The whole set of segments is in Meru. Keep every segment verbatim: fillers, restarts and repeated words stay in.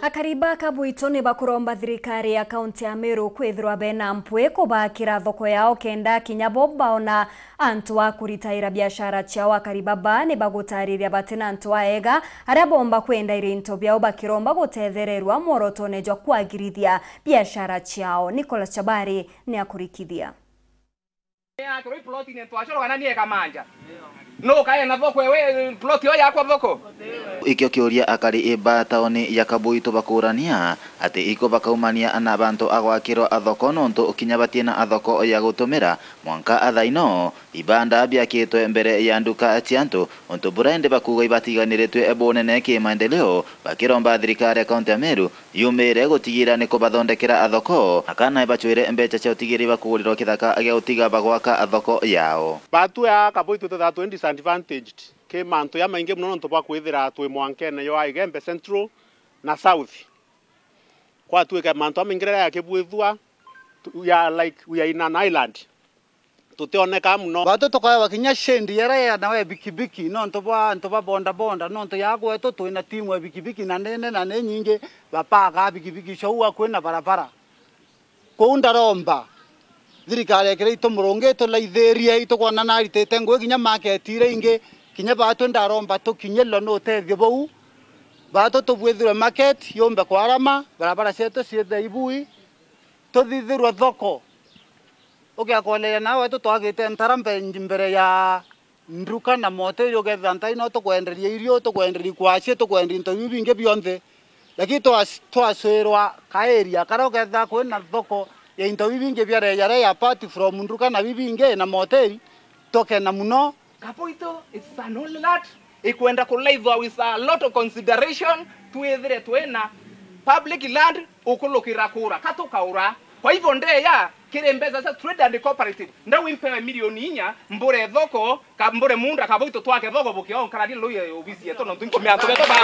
Akari ba Kabuito ni bakuromba thirikari ya kaunti ya Meru kwithirwa bena mpwi kubakira thoko yao, kenda kinya bo baona antu a kuritaira biashara ciao. Akari baba ni bagutariria batina antu aega aria bomba kwendaira into biao, bakiromba gutethererwa mworotone jwa kwagirithia biashara ciao. Nicholas Chabari ni akurikithia. Yakirwo iploti ni ntwacoro kana ni ekamanja? No kae na thoko ewe, ploti yo yakwa thoko? Ikio kiuria akari ba taoni ya Kabuito bakurania ati iko bakaumania na bantu a gwakirwa thoko, nontu kinya batiena thoko ya gutumira mwanka athaino. Ibanda biakitwe mbere ya nduka cia antu, untu buria indi bakuuga ibatiganiritwe bunene kimaendeleo, bakiromba thirikari ya kaunti ya Meru yumire gutigira ni kubathondekera thoko, na kana ibacwire mbeca cia utigiri bakugurirwa kithaka gia gutiga bagwaka thoko yao. Batu ya Kabuito twithagwa twi disadvantaged ki mantu jamaingi mono nontu bwa kwithira twi mwankene jwa Igembe Central na South. Kwatuika mantu jamaingi riria jakibwithua, tu-, we are like, we are in an island. Tutioneka mono. Batu tukaewa kinya shade iria ya nawe bikibiki, nontu bwa antu ba boda boda, nontu ya gwetu twina timu ya bikibiki na nene na ni nyingi, bapaga bikibiki cio ua kwina barabara. Kuu ndaromba thirikari ekire itumurungi itulaithirie, itukwona naritite ngui kinya market iria ingi, kinya batu ndaromba tukinyirwe ni utethio buu. Batu tubwithirwe market yumbe kwarama, barabara cietu ciithe ibui, tuthithirwe thoko. Ugiakoneria nawe wetu twagite ntara mbe-, mbere ya nduka na moteri, ukethira ntai no tukwenderia irio, tukwenderia kwaci, tukwenderia into biu bingi bionthe. Lakini twas-, twacwirwa ka area karia ukethira kwina thoko ya into biu bingi bia rejareja apart from nduka na biu bingi na moteri, tukena mono. Kaboito, it's an old lot. Ikwenda kulaithwa with a lot of consideration, twithire twina public land ukulukira kura, ka tukaura. Kwa hivyo ndeya kiri mbeca cia Trade and Cooperative, ndau impewe milioni inya, mbure thoko, ka mbure munda, Kaboito twake thoko bukio, nkarari lui obisi yetu, nontu nkumia antu betu ba.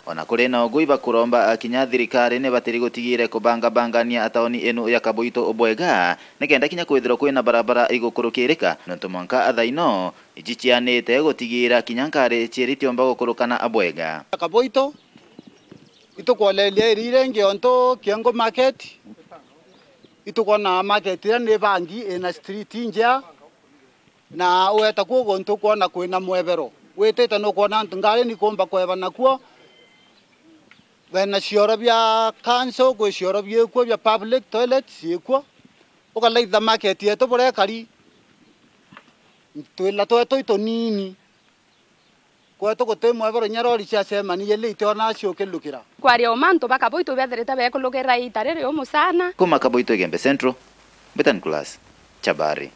Ona kuri na uguo, ibakuromba kinya thirikari ni batiri gutigire kubangabangania taoni inu ya Kaboito bwega, nikenda kinya kwithirwa kwina barabara igukurukirika, nontu mwanka athaino iji cianite gutigira kinya nkari ciiri tiumba gukurukana bwega. Kaboito, itukwonereria iri iringi ontu Kiengo market, itukwona market iria ni bangi ina street njea, na ugeta kuo guntu ukwona kwina mwebero. Witite nukwona antu ngari nikumba kweba nakuo, bena cioro bia council, kwi cioro biikuo bia public toilets ciikuo. Ukalaitha market yetu buria ikari, twila twetu itunini. Kwetu guti mwebero, inya rori ciacemania ili itiona ciukilukira. Kwaria uma antu ba Kaboito betherite bekulukira ita riri umu sana. Kuma Kaboito Igembe Central, Betan Class, Chabari.